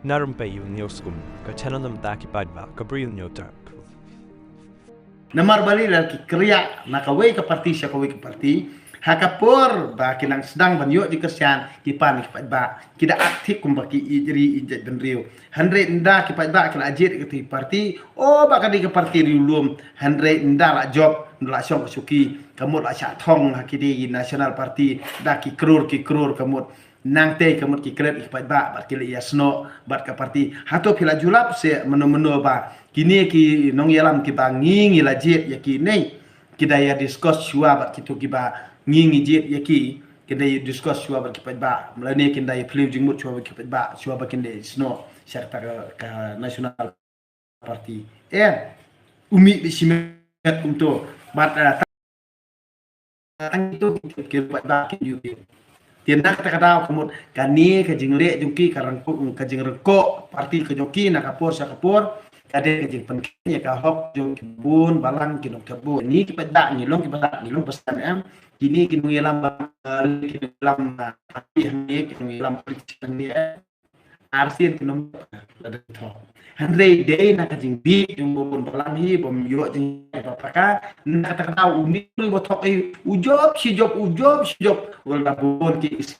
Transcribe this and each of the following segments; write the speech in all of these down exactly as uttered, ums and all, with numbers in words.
Narum pei u nioskum ka channel nam ta ki paidbah ka Briew Newsdrive. Namar balei la ki kriah na kawei ka parti sha kawei ka parti ha ka por ba ki nang sdang ban ïoh jingkyrshan ki pan ki paidbah ki da act thik kumba ki ïeit ri ïeit jaitbynriew. Hynrei ynda ki paidbah ki la jied ïa ka parti, o ba ka dei ka parti riewlum, hynrei ynda la jop, ynda la shong ka shuki, ka mut la shah thong ha ki dei national party da ki krur ki krur ka mut. Nangta ka mut ki klet ki paidbah bad ki leh ïasnoh bad ka parti. Hato phi la ju lap seh mynno mynno ba kine ki nongïalam kiba ngi ngi la jied ïa ki ne ki da ïa discuss shuwa bad kito kiba ngi ngi jied ïa ki, ki da ïa discuss shuwa bad ki paidbah. Lane kin da ïa plie jingmut shuwa bad ki paidbah, shuwa ba kin da ïasnoh sha kata ka, ka national party. Eh, u mih bad shimet kumto. Bad, eh, tang ito ki, ki, ki, ba, ba, ki, ki, ki. Te na kata ka daw ka mut kane ka jingleh jong ki ka rangkut, ka jingrangkut parti ka jong ki na ka por sha ka por, ka dei ka jingpynkheiñ ïa ka hok jong ki bun balang ki nongthep vote. Ngi ki paidbah ngi long ki paidbah ngi long ba san em. Kine ki nongïalam ba, eh, ki nongïalam, eh, parti hangne, ki nongïalam parti hangne, eh. Arsien ki nong la dei thok. Hynrei dei na ka jingbit jong u bun balang hi bym ïoh jingïaid ba paka. Na kata ka daw u ni u ba thok hi u jop shi jop u jop shi jop. Wala bun ki isi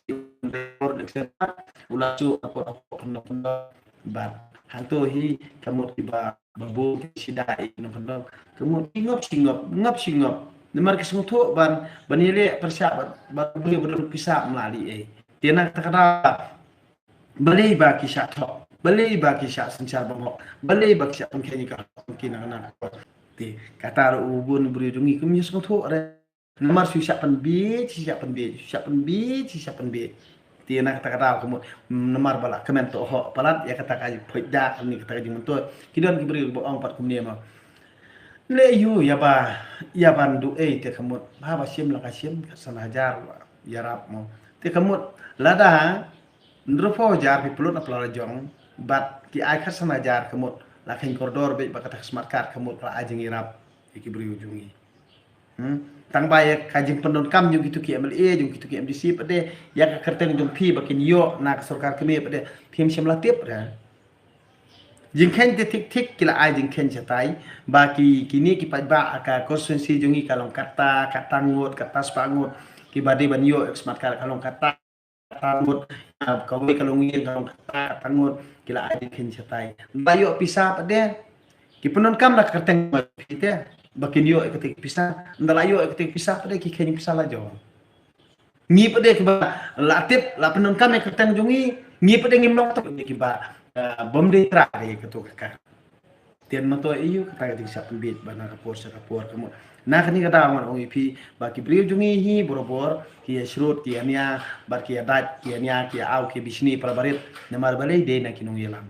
u la su apa apa. Bad hangto hi ka mut kiba ba bun ki shi dei nong pynlong. Ka mut ki ngop shi ngop ngop shi ngop. Namar ki sngewthuh ban ban ïaleh pyrshah ban ban bri ban pisa mlali eh. Te na kata ka daw balei ba ki shah thok, balei ba ki shah synshar bym hok, balei ba ki shah pynkheiñ ïa ka hok ki na na. Te kata ruh u bun briew jong ngi kum ïa sngewthuh re. Namar shu shah pynbiej, shu shah pynbiej, shu shah pynbiej, shu shah pynbiej. Te na kata ka daw ka mut namar ba la kmen to hok palat ïa kata ka phoit da ni kata ka jingmyntoi. Ki don ki briew ba ong pat kumne ma. Leh ïa u ïa ba ïa ban duh ei te ka mut ba ba shim la ka shim ka san hajar ïarap mo. Te ka mut lada Hynriewphew hajar phi pynlut na pla la jong bad ki ai khatsan hajar ka mut la kheiñ kordor bad ba kata ka smart card ka mut la ai jingïarap ïa ki briew jong ngi. Hmm? Tang ba ïa ka jingpyndonkam jong kito ki M L A jong kito ki M D C pat de ïa ka kyrteng jong phi ba kin ïoh na ka sorkar kmie pat de phim shym la tip re. Jingkheiñ te thik thik ki la ai jingkheiñ shatai ba ki kine ki paidbah ka constituency jong ngi ka long kata kata ngut kata spah ngut ki ba dei ban ïoh ïa ka smart card ka long kata kata ngut, ah, kawei ka long ïing ka long kata kata ngut ki la ai jingkheiñ shatai. Ba ïoh pisa pat de ki pyndonkam da ka kyrteng phi te ba kin ïoh ïa kata ki pisa. Ynda la ïoh ïa kata ki pisa pat de ki kheiñ pisa la jong. Ngi pat de kiba la tip la pyndonkam ïa ka kyrteng jong ngi, ngi pat de ngim long tip kiba, ah, bym dei trai ïa kato ka kar. Tien ma to ïa u kata ka jingshah pynbiej ba na ka por sha ka por ka mut. Na kane ka daw ngan ong ïa phi ba ki briew jong ngi hi barabor ki ïa shrut ki ïa nia bad ki ïa dait ki ïa nia ki ïa aw ki bishni para barit. Namar balei? Dei na ki nongïalam.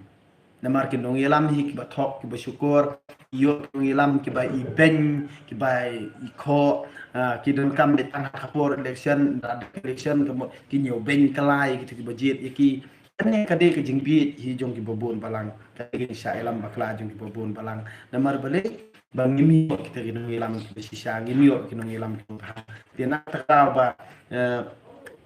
Namar ki nongïalam hi kiba thok kiba shukor, ïoh ki nongïalam kiba i beiñ kiba i khoh, ah, ki donkam dei tang ha ka por election, da election ka mut ki ñiew beiñ kylla ïa kito kiba jied ïa ki. Kane ka dei ka jingbiej hi jong kiba bun balang, ka dei ka jingshah ïalam bakla jong kiba bun balang. Namar balei? Ba ngim ïoh kita ki nongïalam kiba shisha, ngim ïoh ki nongïalam kiba bha. Te na kata ka daw ba, eh,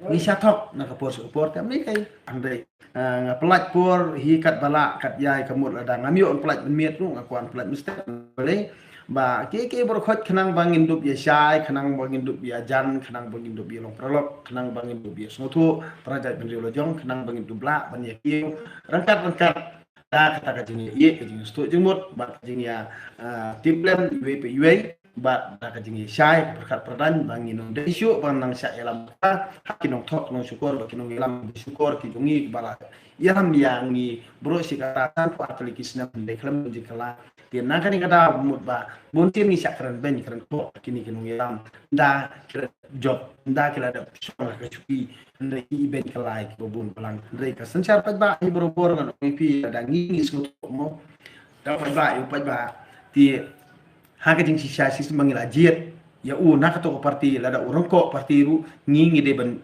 ngi shah thok na ka por sha ka por te ym dei kai. Hynrei, eh, nga pyllait por hi katba lah kat ïai ka mut lada ngam ïoh pyllait mynmiet ruh nga kwah pyllait mynstep. Balei? Ba ki ki baroh khoit khnang ba ngin dup ïa shai, khnang ba ngin dup ïa jan, khnang ba ngin dup ïa long paralok, khnang ba ngin dup ïa sngewthuh para jaitbynriew la jong, khnang ba ngin dup lah ban ïa kiew ryngkat ryngkat da kata ka jingïa ïa ka jingsngewthuh jingmut bad ka jingïa, ah, tip lem iwei pa iwei bad da ka jingïa shai ka pyrkhat pyrdaiñ ba ngin ym dei shuh ba nang shah ïalam ha ki nongthok nongshukor bad ki nongïalam shukor ki jong ngi ba la ïalam ïa ngi baroh shi katta san phew ar tylli ki snem hynrei khlem jingkylla. Te na kane ka daw mut ba bun sien ngi shah kren beiñ kren khoh kine ki nongïalam da kren jop da ki la dep shong ha ka shuki hynrei ki beiñ kylla kiba bun balang. Hynrei ka synshar paidbah hi barabor ngan ong ïa phi lada ngi ngi sngewthuh mo da paidbah ïa u paidbah. Te ha ka jingshisha shisha ma ngi la jied ïa u na kato ka parti lada u rangkoh parti ruh ngi ngi dei ban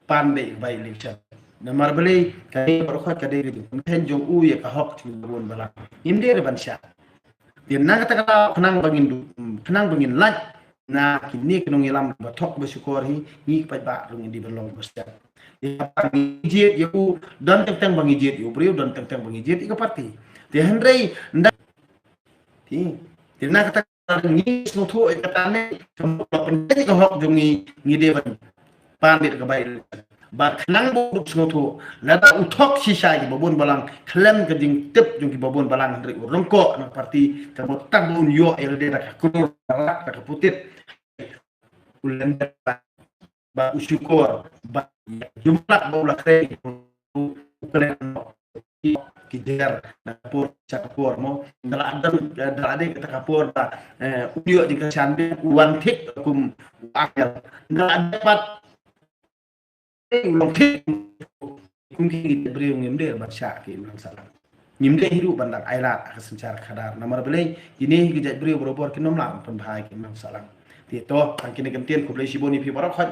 pan beit by election. Namar balei? Ka dei baroh khoit ka dei ka jingpynkheiñ jong u ïa ka hok jong u bun balang. Ngim dei re ban shah. Te na kata ka daw khnang ba ngin duh, khnang ba ngin lait na kine ki nongïalam ba thok ba shukor hi, ngi ki paidbah ruh ngin dei ban long ba siat. Ïa ka party ngi jied ïa u, don teng teng ba ngi jied ïa u briew, don teng teng ba ngi jied ïa ka party. Te hynrei nda, te, te na kata ngi sngewthuh ïa kata ne, ka mut ba pynbeit ka hok jong ngi, ngi dei ban pan beit ka bai. Ba khnang ba u sngewthuh, lada u thok shisha ki babun balang, khlem ka jingtip jong ki babun balang hynrei u ryngkoh na ka party, ka mut tang ba un ïoh ïa lade da ka klur, da ka putit. U lender ba, ba u shukor, ba jumlah ba u la khrei, u kren ki jer na ka por sha ka por mo. Da la dang, da la dei kata ka por ba, eh, u ïoh jingkyrshan beiñ, u wan thik kum u angel. Da la dei pat, eh, u long thik kum ki briew, ngim dei ban shah ki imlang sahlang. Ngim dei hi ruh ban dang ailad ha ka synshar khadar. Namar balei, kine hi ki jait briew barabor kin ym lah ban pynbha ïa ki imlang sahlang. Te to, tang kine ki kyntien, khublei shibun ïa phi baroh khoit.